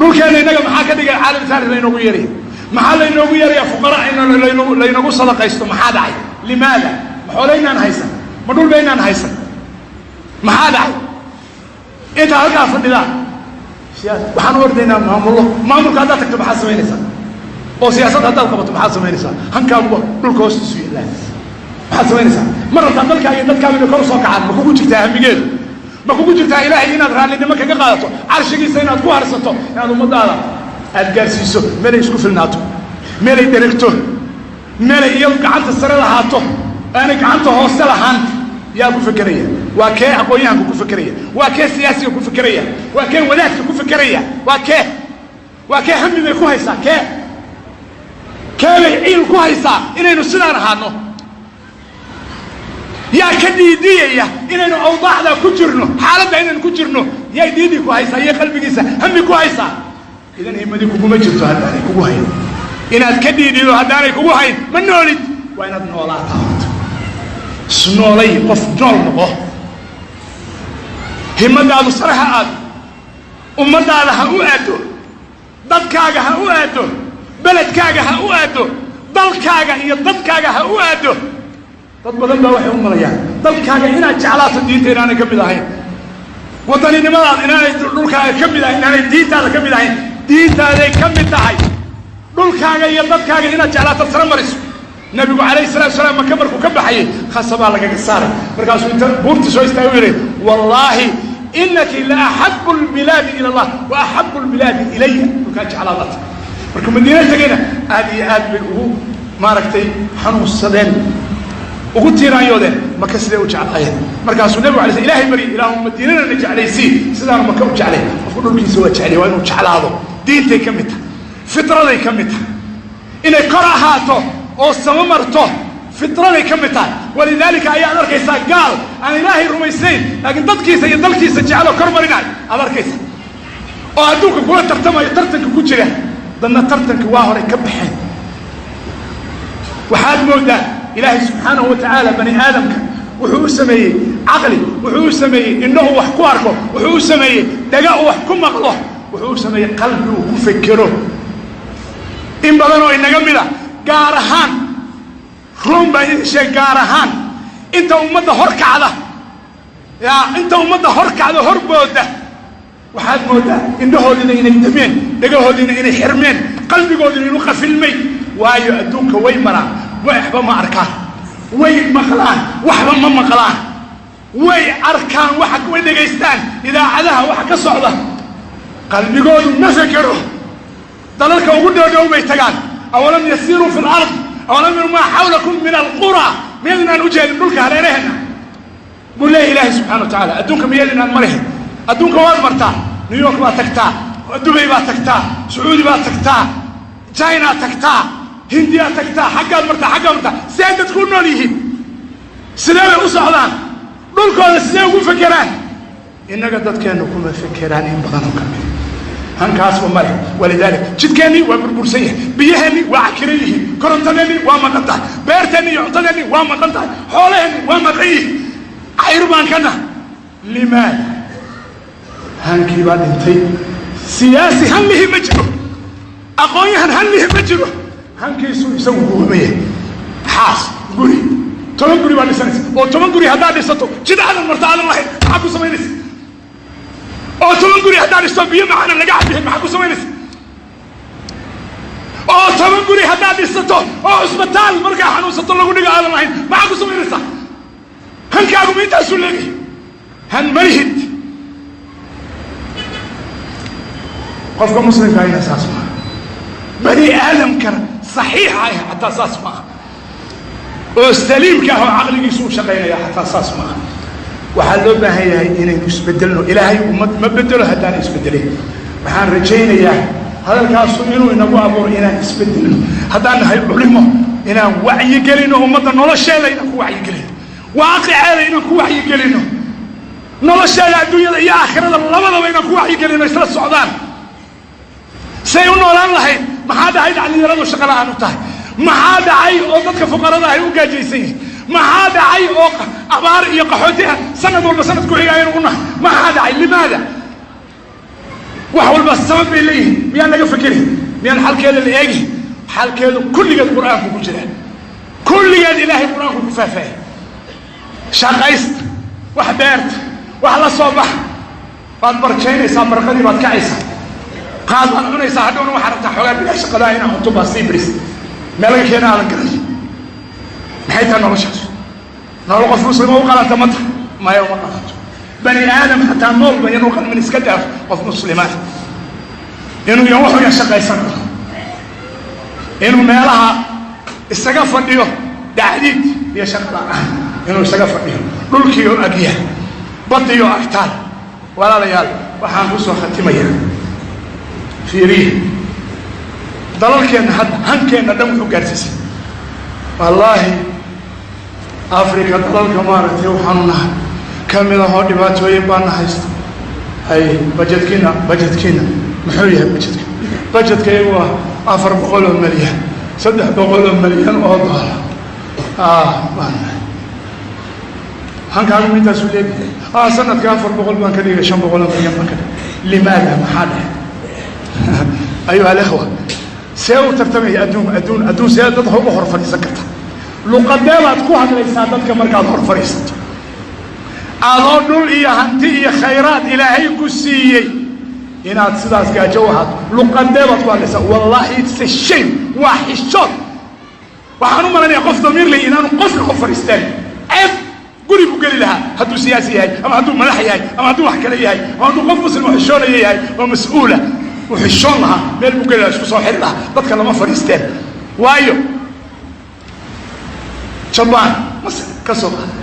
Dhulkeenna innaga maxaa ka dhigay caalam taalif laynoogu yeeraya? Maxaa laynoogu yeerayaa fuqara laynagu sadaqaysto? Maxaa dhacay? Limaada? Ma xoolaynaan haysan? Ma dhul baynaan haysan? Maxaa dhacay? Intaa halkaa fadhidaan waxaan u ordaynaa maamullo. Maamulka haddaad tagto, maxaad samaynaysaa? Oo siyaasad haddaad qabato, maxaad samaynaysaa? Hankaaguba dhulka hoostiisu yaallaan. Maxaad samaynaysaa? Ma rabtaa dalkaaga iyo dadkaaga inay kor usoo kacaan? Ma kugu jirtaa hamigeedu? Ma kugu jirtaa Ilaahay inaad raallinimo kaga qaadato, carshigiisa inaad ku harsato, inaad ummaddaada aad gaarsiiso meelay isku filnaato, meelay dheregto, meelay iyadu gacanta sare lahaato, aanay gacanta hoose lahaan? Yaa ku fekeraya? Waa kee aqoon-yahanka ku fekeraya? Waa kee siyaasiga ku fekeraya? Waa kee wadaadka ku fekeraya? Waa kee? Waa kee hami bay ku haysaa? Kee kee bay ciil ku haysaa inaynu sidaan ahaano? Yaa ka dhiidiyaya inaynu awdaacdaa ku jirno, xaaladda inaynu ku jirno? Yay dhiidi ku haysaa? Yay qalbigiisa hami ku haysaa? Idan himadii kuguma jirto. Haddaanay kugu hayn inaad ka dhiidido, haddaanay kugu hayn, ma noolid. Waa inaad noolaataa horta. Isnoolay, qof nool noqo. Himadaadu sare ha aado, ummaddaada ha u aado, dadkaaga ha u aado, beledkaaga ha u aado, dalkaaga iyo dadkaaga ha u aado. Dad badan baa waxay u malayaan dalkaaga inaad jeclaato diinta inaanay ka mid ahayn, wadaninimadaada inaanay dhulkaaga ka mid ahayn, inaanay diintaada ka mid ahayn. Diintaaday ka mid tahay. Dhulkaaga iyo dadkaaga inaad jeclaato, sare mariso. Nabigu calayhi salatu salaam Maka markuu ka baxayay, khasabaa lagaga saaray. Markaasuu inta buurtii soo istaagay u yidhi: "Wallaahi inaki la axabu lbilaadi ila Allah wa axabu lbilaadi ilaya." Dhulkaa jeclaadata. Markuu Madiine tegayna, aad iyo aad bay ugu maaragtay xanuunsadeen, ugu tiiraanyoodeen Maka siday u jeclaayeen. Markaasuu Nebigu alay sl Ilahay baryay: "Ilaahu, Madiinana na jeclaysii sidaanu Maka u jeclay." Qofku dhulkiisa waa jeclay, waa inuu jeclaado. Diintay ka mid tahay, fitraday ka mid tahay. Inay kor ahaato oo sama marto fitraday ka mid tahay. Walidaalika ayaad arkaysaa gaal aan Ilaahay rumaysnayn, laakiin dadkiisa iyo dalkiisa jeceloo kor marinayo aad arkaysa, oo adduunka kula tartamayo, tartanka ku jira. Dadna tartanka waa horay ka baxeen. Waxaad moodaa Ilaahay subxaanahu wa tacaala bani aadamka wuxuu u sameeyey caqli, wuxuu u sameeyey indhahu wax ku arko, wuxuu u sameeyey dhaga uu wax ku maqlo, wuxuu u sameeyey qalbi uu ku fekero. In badan oo inaga mida, gaar ahaan, run baan idin sheeg, gaar ahaan inta ummadda hor kacda, yaa inta ummadda hor kacda, horbooda, waxaad mooddaa indhahoodiina inay dameen, dhagahoodiina inay xirmeen, qalbigoodina inuu qafilmay. Waayo, adduunka way maraan, waxba ma arkaan. Way maqlaan, waxba ma maqlaan. Way arkaan waxa, way dhegaystaan idaacadaha waxa ka socda, qalbigoodu ma fekero. Dalalka ugu dhoodhow bay tagaan. Awalam yasiiruu fi lard, awalam yaru maa xawlakum min alqura. Miyaydinaan u jeedin dhulka hareeraheenna, buu leeyahy Ilaahay subxana wa tacaala? Adduunka miyaydinaan marihin? Adduunka waad martaa. New York baad tagtaa, Dubay baad tagtaa, Sacuudi baad tagtaa, China tagtaa, Hindiyaa tagtaa, xaggaad martaa, xaggaad martaa. Sidee dadku u nool yihiin? Sidee bay u socdaan? Dhulkooda sidee ugu fekeraan? Innaga dadkeennu kuma fekeraan. In badan oo ka mid hankaasba male. Walidalik jidkeennii waa burbursan yahay, biyaheennii waa cakiran yihiin, korontadeenni waa maqan tahay, beerteenni iyo cuntadeenni waa maqan tahay, xoolaheenni waa maqan yihiin, cayr baan ka nahay. Limaada? Hankii baa dhintay. Siyaasi hanlihi ma jiro, aqoon-yahan hanlihi ma jiro. Hankiisu isagu guumaya. Xaas, guri, 10 guri baa dhisanaysa. Oo 10 guri haddaad dhisato, jid aadan marta aadan lahayn, maxaa ku samaynaysa? Oo 10 guri haddaad dhisto, biyo macaanan laga cabihin, maxaa ku samaynaysa? Oo 10 guri haddaad dhisato, oo cusbitaal markaa xanuunsato lagu dhigo aadan lahayn, maxaa ku samaynaysaa? Hankaagu ma intaasuu leegahay? Han malihid. Qofka muslimka ahina saas maaha, bani aadamkana saxiixa ah xataa saas maaha, oo saliimka ah oo caqligiisu u shaqaynaya xataa saas maaha. Waxaa loo baahan yahay inaynu isbedelno. Ilaahay ummad ma bedelo haddaana isbedelin. Waxaan rajaynayaa hadalkaasu inuu inagu abuuro inaan isbedelno. Haddaan nahay culimo, inaan wacyigelino ummadda, nolosheeda inaan ku wacyigelino, waaqiceeda inaan ku wacyigelino, nolosheeda adduunyada iyo aakhirada labadaba inaan ku wacyigelino, isla socdaan say u noolaan lahayd. Maxaa dhacay dhalinyaradu shaqa la'aan u tahay? Maxaa dhacay oo dadka fuqarada ay u gaajaysan yihiin? Maxaa dhacay oo abaar iyo qaxooti ah sanad walba sanad ku xiga aynu u nahay? Maxaa dhacay? Limaada? Wax walba sabab bay leeyihin. Miyaan laga fekerin? Miyaan xalkeeda la eegi? Xalkeedu kulligeed Qur-aanku ku jira, kulligeed Ilaahay Qur-aanku ku faahfaahey. Shaqaysta, wax beerta, wax la soo baxa. Waad barjaynaysaa, barqadii baad kacaysaa, qaad baad cunaysaa, hadhowna waxaad rabtaa xoogaa bilaa shaqadaa inaa cunto baastii bris meel laga keena aadan garay. Maxay tahay noloshaas? Nolol qof muslima u qalanta ma tahay? Maya, uma qalanto. Bani aadam xataa noolba inuu qalmin iska dhaaf qof muslimaa inuu yan wuxuu yan shaqaysan karo, inuu meelaha isaga fadhiyo, dacdiid iyo shaqa la'aan inuu isaga fadhiyo, dhulkiioo agya, badiyo agtaal. Walaalayaal, waxaan ku soo khatimayaa, fiiriya dalalkeenna hadda hankeenna dhan wuxuu gaarsiisay. Wallaahi, Africa dalalka maaragtay waxaanu nahay ka mid ahoo dhibaatooyin baana haysta. Hay, bajedkiina, bajedkiina muxuu yahay? Bajedka iyagu waa 400 oo malyan, 300 oo malyan oo dollar baan hankaagu intaasuu leegyahay. Sanadka 400 baan ka dhigay, 500 oo malyan baan ka dhigay. Limaada? Maxaa dhehe? Ayuha alikhwa, see u tartamaya adduun, adduun, adduun? See dad uga hor fadhiisan karta? Luqadee baad ku hadlaysaa dadka markaad hor fadhiisato, adoo dhul iyo hanti iyo khayraad Ilaahay ku siiyey, inaad sidaas gaajo u ahaato? Luqadee baad ku hadlaysaa? Wallaahi, it's a shame, waa xishood. Waxaan u malanaya qof damiir leh inaanu qofka qof fadhiisteen. Ceeb, guri buu geli lahaa hadduu siyaasi yahay ama hadduu madax yahay ama hadduu wax kale yahay ama hadduu qof muslim oo xishoonaya yahay oo mas-uula. Uu xishoon lahaa, meel buu geli lahaa, isku soo xiri lahaa, dadka lama fadhiisteen. Waayo, Jabaan masal ka soo qaada,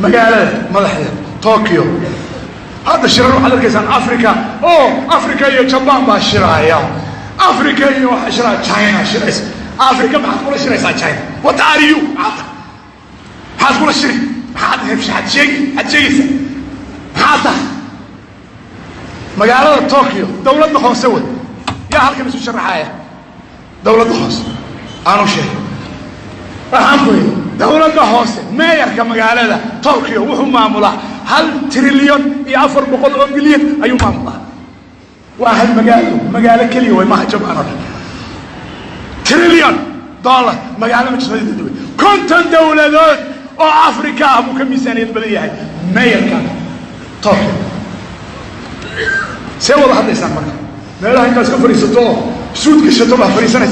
magaalada madaxdeeda Tokyo, hadda shirar waxaad arkaysaan Africa oo Africa iyo Jabaan baa shiraaya, Africa iyo waxaa shiraya China shiraysa. Africa maxaad kula shiraysaa China? What are you? Maxaad maxaad kula shiri? Maxaad maxaad sheegi? Maxaad sheegaysaa? Maxaad tahay? Magaalada Tokyo dawladda hoose wey. Yaa halkan isu sharaxaya dawladda hoose? Aanu sheegay, waxaan ku yidhi, dawladda hoose, meeyarka magaalada Tokyo wuxuu maamulaa 1 trilyan iyo 400 oo bilyan ayuu maamulaa. Waa hal magaalo, magaalo keliya way, maaha Jabaan oo dhan. Trillion dollar magaalo ma jirto. 50 dawladood oo Africa ah buu ka miisaaniyad badan yahay meeyarka Tokyo. See wada hadlaysaan marka? Meelaha intaad iska fadhiisato oo suud gashato baa fadhiisanaysa.